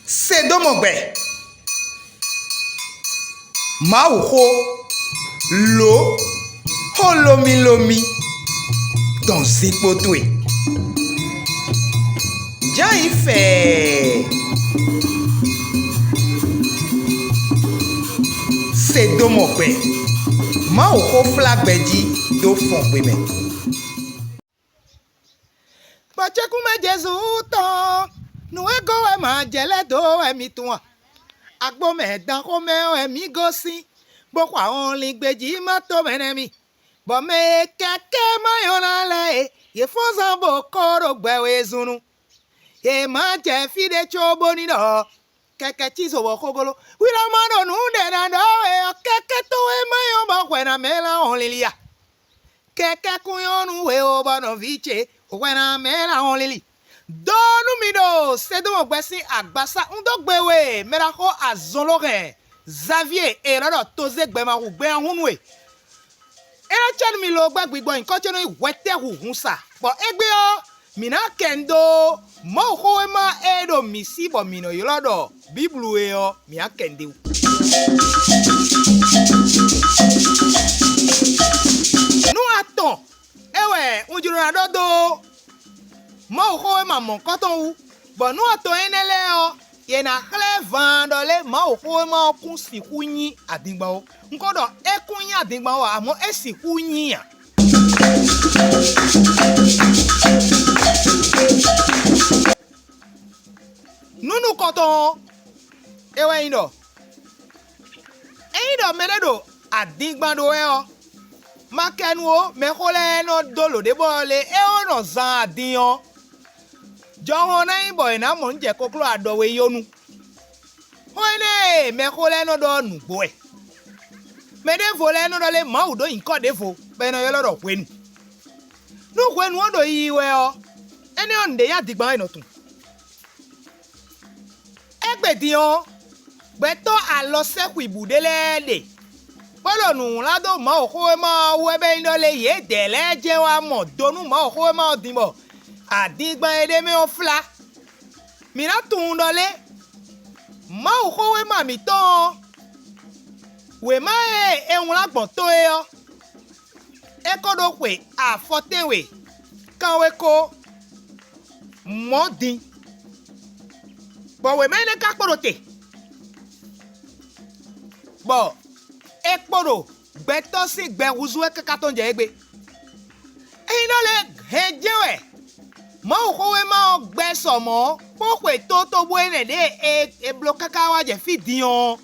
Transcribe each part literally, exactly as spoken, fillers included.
Se dó mɔ gbɛ. Mawuxó, lǒ, xó lómílómí tɔn zinkpo towe. Jǎ nyí fɛɛ. Se dó mɔ gbɛ. Mawuxó flá gbɛ jí dó fɔn gbe mɛ. Gbɔ̌cékúnmɛ Jezu tɔn, nǔ e gɔ́ wɛ ma jɛ lɛ́ dó wɛ mi tunwun a? Agbomɛ dán xomɛ wɛ mǐ gosín, bó xɔ ahɔnlin gbejí ma to mɛ nɛ́ mì, bɔ mɛ e kɛkɛ́ ma nyɔ́ ná lɛ́ɛ e yě fɔ́n zán bó kó ɖo gbɛ wezun nu. Yě ma jɛ fí ɖé có bóní ɖɔ kɛkɛ cí zo bɔ xógóló. Hwi lɔ ma ɖo nǔ ɖě ná ɖɔ we ɔ́, kɛkɛ towe ma nyɔ́ bɔ hwɛ ná mɛ lá hɔn lili a? Kɛkɛ kún nyɔ́ nú we o bɔ nɔví ce hwɛ ná mɛ lá hɔn lili. Dó nú mi ɖo Sedómɔ gbɛ sín agbasá un dó gbe we mɛɖaxó azɔnlóhɛn Zavíe e è nɔ ɖɔ tozé gbɛmahu gbɛ́ ɔ́ hún nú we. É nɔ cɛ́ nú mi lo gbɛ́ gbigbɔ nyǐkɔ ce nɔ nyí hwɛtɛ́hunhun sa, bɔ égbé ɔ́, mǐ ná kɛ nu dó Mawuxówéma e ɖo mǐ sí bɔ mǐ nɔ ylɔ́ ɖɔ Bíblu é ɔ́, mǐ ná kɛ nu d'é wú. Nú atɔn é wɛ un jló ná ɖɔ dó Mawuxówéma mɔ̌kɔtɔn wú, bɔ nú atɔn énɛ́ lɛ́ɛ ɔ́, yě ná xlɛ́ vaan ɖɔ lé Mawuxówéma ɔ́ kún sixú nyí adingban ó. Un ko ɖɔ é kún nyí adingban ó ǎ, amɔ̌ é sixú nyí ǎ. Nǔ nukɔntɔn ɔ́, é wɛ nyí ɖɔ ényí ɖɔ mɛɖé ɖo adingban ɖó wɛ ɔ́, ma kɛ nu ó, mɛxó lɛ́ɛ nɔ dó lǒ ɖé bɔ lě é ó nɔ zan adin ɔ́, jɔhɔn ná nyí bɔ è nǎ mɔ nǔ jɛ kokló aɖɔwe yó nu. Xó énɛ́ e mɛxó lɛ́ɛ nɔ ɖɔ ɔ́ nǔgbó wɛ. Mɛ ɖěvo lɛ́ɛ nɔ ɖɔ lé Mawu ɖó nyǐkɔ ɖěvo bɔ è nɔ ylɔ́ ɖɔ hwenu. Nú hwenu ɔ́ ɖo yiyi wɛ ɔ́, énɛ́ ɔ́ nǔɖé nyí adingban wɛ è nɔ tunwun. Égbé din ɔ́, gbɛtɔ́ alɔsɛ́xwǐbǔ ɖé lɛ́ɛ ɖe, bó ɖo nǔ wlán dó Mawuxówéma ɔ́ wú wɛ bɔ é nyí ɖɔ lé yědɛɛ lɛ́ɛ jɛ́n wá mɔ do nú Mawuxówéma ɔ́ din bɔ adingban e ɖ'é mɛ ɔ́ flá. Mǐ ná tunwun ɖɔ lé Mawuxówéma mǐtɔn ɔ́, wěma e è wlán gbɔn tó é ɔ́, é ko ɖó xwe afɔ tɛ́nwe kanweko mɔ̌ din, bɔ wěma énɛ́ ka kpo ɖo te, bɔ é kpo ɖo gbɛtɔ́ sín gbɛ húzú wɛ káká tɔn jɛ égbé. Ényí ɖɔ lɛ́ɛ hɛn jɛ́n wɛ Mawuxówéma ɔ́ gbɛ́ sɔ mɔ̌, bó xwe tótóbú énɛ́ ɖě e è bló káká wá jɛ fí din ɔ́,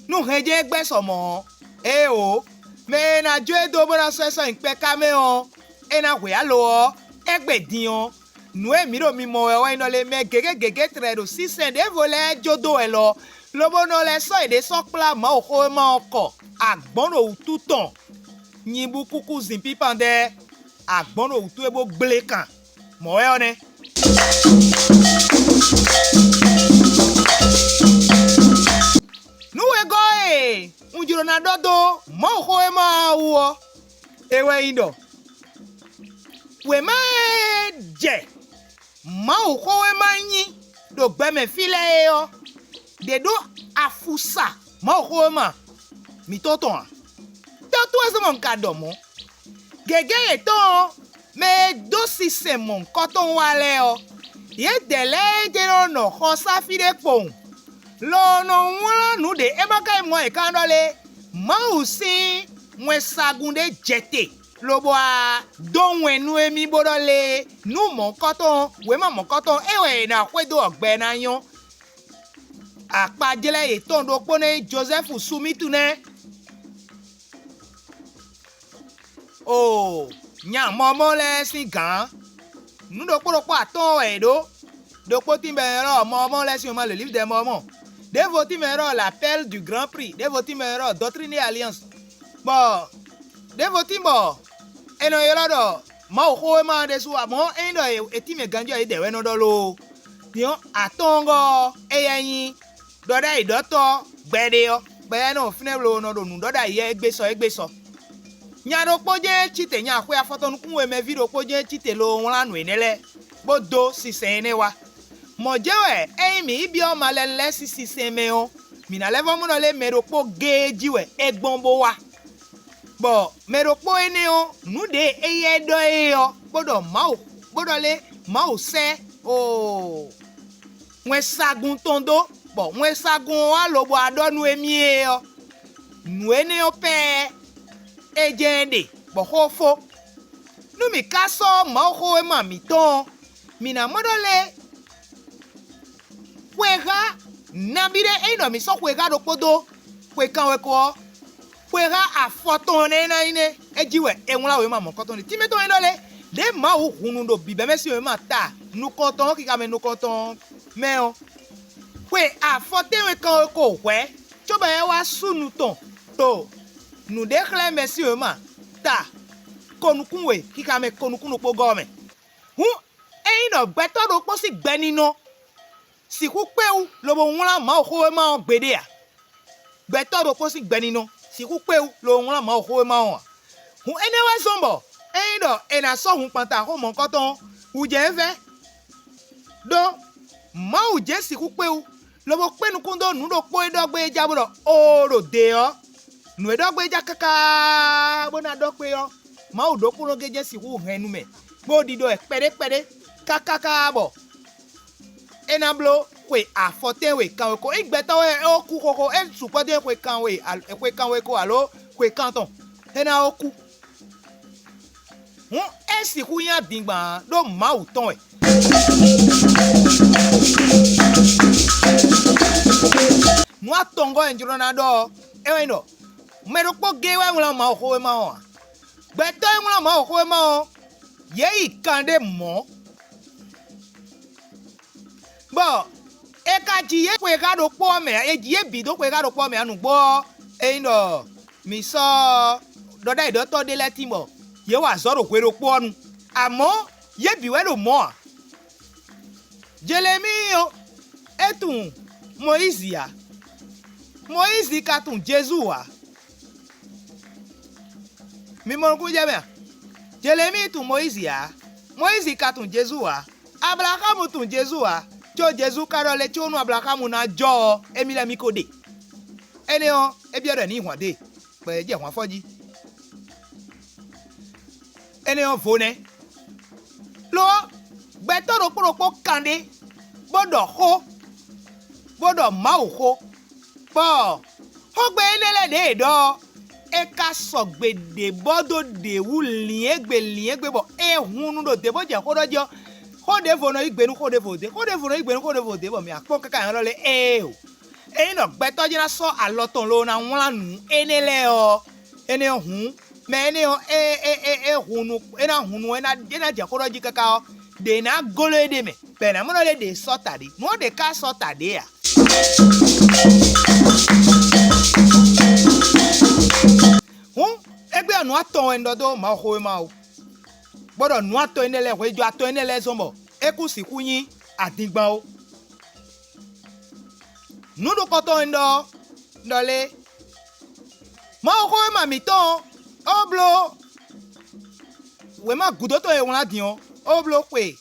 nú hɛn jɛ́n é gbɛ́ sɔ mɔ̌ ɔ́, éeǒ, mɛ e ná jó e dó bó ná sɔ́ ɛ sɔ́ nyi kpɛká mɛ ɔ́, é ná hwe alo ɔ́, égbé din ɔ́, nǔ e mǐ ɖo mimɔ wɛ ɔ́ wɛ nyí ɖɔ lé mɛ gěgé gěgé tlɛ ɖo sínsɛn ɖěvo lɛ́ɛ jó dó wɛ lɔ, lobo nɔ lɛ́ sɔ́ yěɖée sɔ́ kplá Mawuxówéma ɔ́ kɔ agbɔ̌n ɖo wǔtu tɔn. Nyibú kúkú zin pípandɛ́, agbɔ̌n ɖo wǔtu e bó gblé kan. Mɔ̌ wɛ ɔ́ nɛ́. Nǔ wegɔ́ e un jló ná ɖɔ dó Mawuxówéma ɔ́ wú ɔ́, é wɛ nyí ɖɔ wěma e jɛ Mawuxówéma nyí ɖo gbɛmɛ fí lɛ́ɛ é ɔ́, ɖě ɖó afusa Mawuxówéma mǐtɔn tɔn ǎ. Tɔ́tú wɛ zɔ́n bɔ un ka ɖɔ mɔ̌. Gěgé yětɔn ɔ́, mɛ e dó sinsɛn mɔ̌hunkɔtɔn wá lɛ́ɛ ɔ́, yědɛɛ lɛ́ɛ e jɛ́n nɔ nɔ xɔsáfí ɖé kpowun, lo ɔ́ nɔ wlán nǔ ɖě é ma ka nyí mɔ̌ è ka nɔ ɖɔ lé Mawu sín wɛnsagun ɖé jɛ te, lobo wá dó wɛn nú émí bó ɖɔ lé nú mɔ̌hunkɔtɔn, wěma mɔ̌hunkɔtɔn é wɛ è nǎ xwedó ɔ́ gbɛ ná nyɔ́. Akpajlɛ́ yětɔn ɖokpó nɛ́ nyí Jozɛ́fu Sumitu nɛ́. Oo, nya Mɔmɔ́ lɛ́ɛ sín gǎn. Nǔ ɖokpó ɖokpó atɔ́ɔ́n wɛ è ɖǒ. Ɖokpó tín bɔ è nɔ ylɔ́ Mɔmɔ́ lɛ́ɛ sín wěma le Livre des Mormons. Ɖěvo tín bɔ è nɔ ylɔ́ L'Appel du Grand Prix. Ɖěvo tín bɔ è nɔ ylɔ́ Doctrine et Alliance. Bɔ ɖěvo tín bɔ è nɔ ylɔ́ ɖɔ Mawuxówéma ɔ́ ɖésú, amɔ̌ ényí ɖɔ è tín mɛ ganjí ɔ́, yědɛɛ wɛ nɔ ɖɔ loo. Din ɔ́, atɔ́ɔ́ngɔ́ ɔ́, éyɛ́ nyí ɖɔ ɖ'ayǐ ɖɔtɔ́ gbɛɖe ɔ́, bɔ éyɛ́ nɔ fínɛ́ lo nɔ ɖo nǔ ɖɔ ɖ'ayǐ égbé sɔ égbé sɔ. Nya ɖokpó jɛ́n cí te, nya xwe afɔtɔn nukún we mɛ ví ɖokpó jɛ́n cí te lo wlán nǔ énɛ́ lɛ́ɛ, bó dó sinsɛn énɛ́ wá. Mɔ̌ jɛ́n wɛ ényí mǐ yi byɔ́ malɛnu lɛ́ɛ sín sinsɛn mɛ ɔ́, mǐ ná lɛ́ vɔ́ mɔ ɖɔ lé mɛ ɖokpó géé jí wɛ é gbɔn bó wá. Bɔ mɛ ɖokpó énɛ́ ɔ́, nǔ ɖě éyɛ́ ɖɔ é ɔ́, bó ɖɔ Mawu, bó ɖɔ lé Mawu sɛ́ oo wɛnsagun tɔn dó, bɔ wɛnsagun ɔ́ wá lobo wá ɖɔ nú émí é ɔ́, nǔ énɛ́ ɔ́ pɛ́ɛ é jɛ́n ɖe, bɔ xó fó. Nú mǐ ka sɔ́ Mawuxówéma mǐtɔn ɔ́, mǐ ná mɔ ɖɔ lé xwéhá nabí ɖé, ényí ɖɔ mǐ sɔ́ xwéhá ɖokpó dó xwe kanweko ɔ́, xwéhá afɔ tɔn nɛ́ ná nyí nɛ́, é jí wɛ è wlán wěma mɔ̌kɔtɔn ɖe. Tínmɛ tɔn nyí ɖɔ lé, ɖěe Mawu hun nu ɖo bǐbɛ́mɛ sín wěma ta nukɔntɔn ɔ́, xixa mɛ nukɔntɔn ɔ́ mɛ ɔ́, xwe afɔ tɛ́nwe kanweko hwɛ̌ cóbɔ é wá sú nu tɔn ɖo nǔɖéxlɛ́mɛ sín wěma ta ko nukún we xixa mɛ ko nukún ɖokpó gɔ́ ɔ́ mɛ. Hǔn ényí ɖɔ gbɛtɔ́ ɖokpó sín gbɛninɔ sixú kpé wú lobo wlán Mawuxówéma ɔ́ gbeɖé ǎ. Gbɛtɔ́ ɖokpó sín gbɛninɔ sixú kpé wú lobo wlán Mawuxówéma ɔ́ ǎ. Hǔn énɛ́ wɛ zɔ́n bɔ ényí ɖɔ è nǎ sɔ́ hunkpanta xó mɔ̌hunkɔtɔn ɔ́, wǔ jɛ é vɛ́. Đó Mawu jɛ́n sixú kpé wú, lobo kpé nukún dó nǔ ɖokpó e ɖɔ gbé é ja bó ɖɔ oo ɖo dě ɔ́, nǔ e ɖɔ gbé é ja káká bó ná ɖɔ kpé ɔ́, Mawu ɖokpónɔ géé jɛ́n sixú hɛn nu mɛ, bó ɖiɖɔ ɛ kpɛɖé kpɛɖé káká bɔ é ná bló xwe afɔtɛ́nwe kanweko. Ényí gbɛtɔ́ wɛ é ó kú xóxó, é sukpɔ́ dó xwe kanwe, xwe kanweko alo xwe kan tɔn, é ná ó kú. Hǔn é sixú nyí adingban ɖó Mawu tɔn wɛ. Nǔ atɔngɔ́ e un jló ná ɖɔ ɔ́, é wɛ nyí ɖɔ mɛ ɖokpó géé wɛ wlán Mawuxówéma ɔ́ ǎ. Gbɛtɔ́ e wlán Mawuxówéma ɔ́, yě yi kan ɖé mɔ̌, bɔ è ka ji yě xweyíxá ɖokpó ɔ́ mɛ ǎ; è ji yě bǐ dó xweyíxá ɖokpó ɔ́ mɛ ǎ. Nǔgbó ɔ́, ényí ɖɔ mǐ sɔ́ ɖɔɖɛ́yǐɖɔtɔ́ ɖé lɛ́ɛ tín bɔ yě wa azɔ̌ ɖo hwe ɖokpó ɔ́ nu, amɔ̌ yě bǐ wɛ ɖo mɔ̌ ǎ. Jelemíi ɔ́, é tunwun Mɔyízi ǎ; Mɔyízi ka tunwun Jezu ǎ. Mi mɔ nukúnnú jɛ mɛ a? Jelemíi tunwun Mɔyízi ǎ; Mɔyízi ka tunwun Jezu ǎ; Ablaxámu tunwun Jezu ǎ; có Jezu ka ɖɔ lě có nú Ablaxámu ná jɔ ɔ́, émí lɛ́ɛ mì ko ɖe. Énɛ́ ɔ́, é byɔ́ ɖɔ è nǐ yí hwǎn dó e, bɔ yě jɛ hwǎn fɔ jí. Énɛ́ ɔ́ vo nɛ́. Lo ɔ́, gbɛtɔ́ ɖokpó ɖokpó kan ɖé, bó ɖɔ xó, bó ɖɔ Mawu xó, bɔ xógbe énɛ́ lɛ́ɛ ɖě è ɖɔ ɔ́, é ka sɔgbe ɖě bɔ dó ɖě wú lǐn égbé lǐn égbé bɔ é hun nu ɖo dě bó jɛ xó ɖɔ jí ɔ́, xó ɖěvo nɔ yí gbe nú xó ɖěvo ɖě, xó ɖěvo nɔ yí gbe nú xó ɖěvo ɖě, bɔ mǐ wá kpɔ́n káká nyɔ̌ɖɔ lé ée o. Ényí ɖɔ gbɛtɔ́ jɛ́n ná sɔ́ alɔ tɔn lo ná wlán nǔ énɛ́ lɛ́ɛ ɔ́, énɛ́ ɔ́ hǔn, mɛ énɛ́ ɔ́, é é é é hun nú é ná hun nú é ná é ná jɛ xó ɖɔ jí káká ɔ́, ɖě ná gló éɖée mɛ, bɔ è nǎ mɔ ɖɔ lé ɖě sɔ́ ta ɖě. Nǔ ɔ́ ɖě ka sɔ́ ta ɖě ǎ. Hǔn, égbé ɔ́, nǔ atɔn wɛ un ɖɔ dó Mawuxówéma ɔ́, bó ɖɔ nǔ atɔn énɛ́ lɛ́ɛ, hwejɔ atɔn énɛ́ lɛ́ɛ zɔ́n bɔ é kún sixú nyí adingban ó. Nǔ ɖokpɔ́tɔ́ e un ɖɔ ɔ́, un ɖɔ lé: Mawuxówéma mǐtɔn ɔ́, ó bló wěma gǔdo tɔn e è wlán din ɔ́, ó bló xwe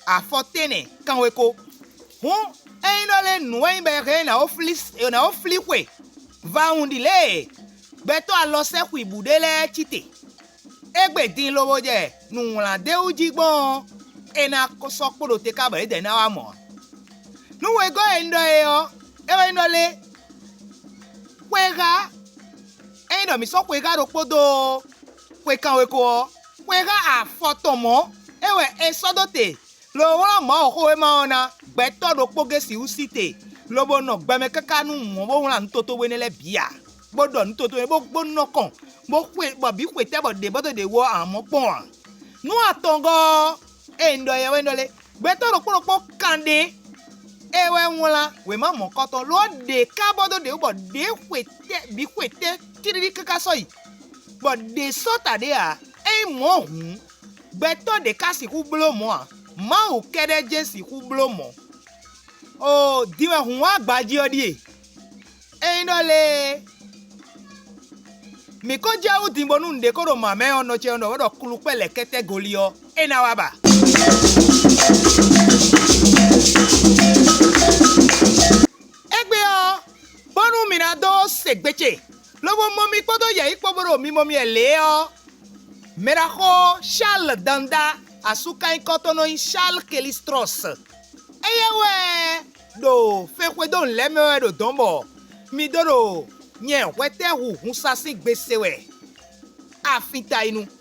afɔtɛ́nnɛ kanweko. Hǔn, ényí ɖɔ lé nǔ wɛ nyí bɔ è hɛn ɔ́, è nǎ ko flí è nǎ ko flí xwe vawun ɖi lě e gbɛtɔ́ alɔ sɛ́ xwibǔ ɖé lɛ́ɛ cí te. Égbé din lobo jɛ nǔ wlán d'é wú jí gbɔn ɔ́, é ná ko sɔ́ kpo ɖo te ká bɔ é dɛ ná wá mɔ ǎ. Nú wegɔ́ e un ɖɔ é ɔ́, é wɛ nyí ɖɔ lé: xwéhá, ényí ɖɔ mǐ sɔ́ xwéhá ɖokpó dó xwe kanweko ɔ́, xwéhá afɔ tɔn mɔ̌ é wɛ è sɔ́ dó te, lo wlán Mawuxówéma ɔ́ ná, gbɛtɔ́ ɖokpó géé sixú sí te, lobo nɔ gbɛmɛ káká nú mɔ̌ bó wlán nǔ toto énɛ́ lɛ́ɛ bǐ ǎ, bó ɖɔ nǔ toto énɛ́ bó bó nɔ kɔn, bó xwe bɔ bǐ xwetɛ́ bɔ ɖě bɔ́ dó ɖě wú ɔ́, a mɔ kpɔ́n ǎ. Nǔ atɔngɔ́ ɔ́, e un ɖɔ yɛ wɛ un ɖɔ lé: gbɛtɔ́ ɖokpó ɖokpó kan ɖé é wɛ wlán wěma mɔ̌kɔtɔn, lo ɔ́, ɖě ká bɔ́ dó ɖě wú bɔ ɖě xwetɛ́ bǐ xwetɛ́ tlílí káká sɔ́ yi, bɔ ɖě sɔ́ ta ɖě ǎ. Ényí mɔ̌ hǔn, gbɛtɔ́ ɖě ka sixú bló mɔ̌ ǎ; Mawu kɛ́ɖɛ́ jɛ́n sixú bló mɔ̌. Oo, din wɛ hǔn wá agbají ɔ́ ɖíe. Ényí ɖɔ lée, mǐ ko jɛ wú din bónú nǔɖé ko ɖo mǎ mɛ ɔ́, nɔ ce ɔ́ ɖɔ wɛ ɖɔ klukpɛ́ lɛ̌kɛ́tɛ́ goli ɔ́, é ná wá ba. Lobo mɔ mi kpódó yɛ̌yi kpó bó ɖo mi mɔ mi wɛ lě ɔ́, mɛɖaxó Charles Danda asúkanyíkɔ tɔn nɔ nyí Charles Kelistrɔs. Éyɛ́ wɛ ɖo fɛnxwedó lɛ́ɛ mɛ wɛ ɖo dɔ̌n bɔ mi ɖó ɖo nyɛ hwɛtɛ́hu hun sa sín gbe se wɛ. Afintayinu.